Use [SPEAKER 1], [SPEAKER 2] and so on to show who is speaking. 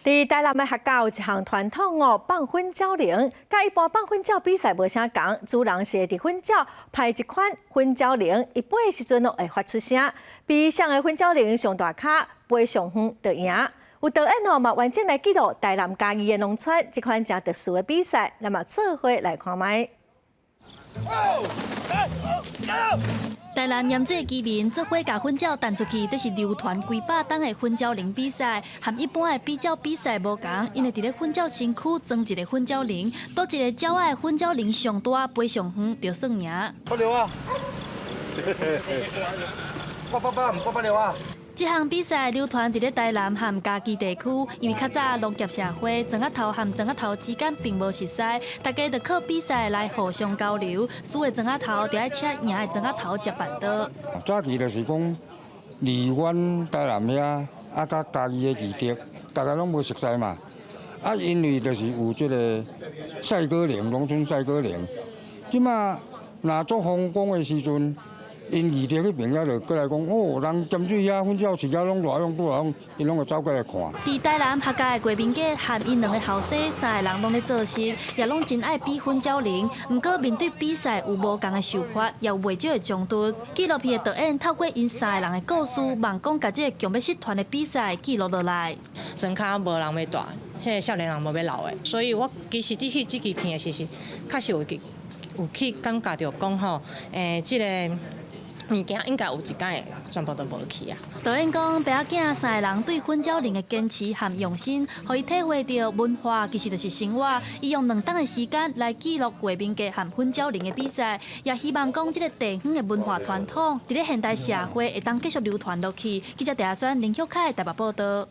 [SPEAKER 1] 佇台南的客家有一項傳統哦，放粉鳥鈴，佮一般放粉鳥比賽無啥仝，主人是會佇粉鳥排一款粉鳥鈴，伊飛的時陣哦會發出聲，比誰的粉鳥鈴上大跤，飛上遠就贏。有導演哦嘛完整來記錄台南嘉義的農村這款誠特殊的比賽，咱嘛做伙來看覓。
[SPEAKER 2] 台南鹽水的居民做伙共粉鳥彈出去，這是流傳幾百冬的粉鳥鈴比賽，和一般的比鳥比賽無仝，𪜶會佇咧粉鳥身軀裝一个粉鳥鈴，佗一个鳥仔的粉鳥鈴上大，飛上遠就算贏。
[SPEAKER 3] 不了啊！八八八，八八了啊！
[SPEAKER 2] 這項比賽流傳佇咧台南和嘉義地區，因為較早農業社會，莊仔頭和莊仔頭之間並無熟似，大家就靠比賽來互相交流。輸的莊仔頭就愛請贏的莊仔頭食辦桌。
[SPEAKER 4] 早期就是講，離阮台南遐，啊，佮嘉義的義德，大家攏無熟似嘛。啊，因為就是有這个賽果鈴，農村賽果鈴，這馬若做風光的時陣，𪜶義德彼邊遐就過來講，哦，人鹹水遐粉鳥飼遐攏偌樣偌樣，𪜶攏會走過來看。
[SPEAKER 2] 佇台南客家的郭明傑和𪜶兩个後生三个人攏咧做事，也攏真愛比粉鳥鈴。毋過面對比賽有無仝的想法，也有袂少的衝突。紀錄片的導演透過𪜶三个人的故事，望講共這个強欲失傳的比賽記錄落來。
[SPEAKER 5] 莊跤無人欲蹛，這个少年人無欲留的，所以我其實佇翕這支片的時陣，確實有去有去感覺著講吼，這个物件應該有一天會全部都無去啊。
[SPEAKER 2] 導演講，爸仔囝三个人對粉鳥鈴的堅持和用心，予伊體會著文化其實就是生活。伊用2冬的時間來記錄郭明傑和粉鳥鈴的比賽，也希望講這个地方的文化傳統，佇咧現代社會會當繼續流傳落去。記者鄭阿宣、林旭凱台北報導。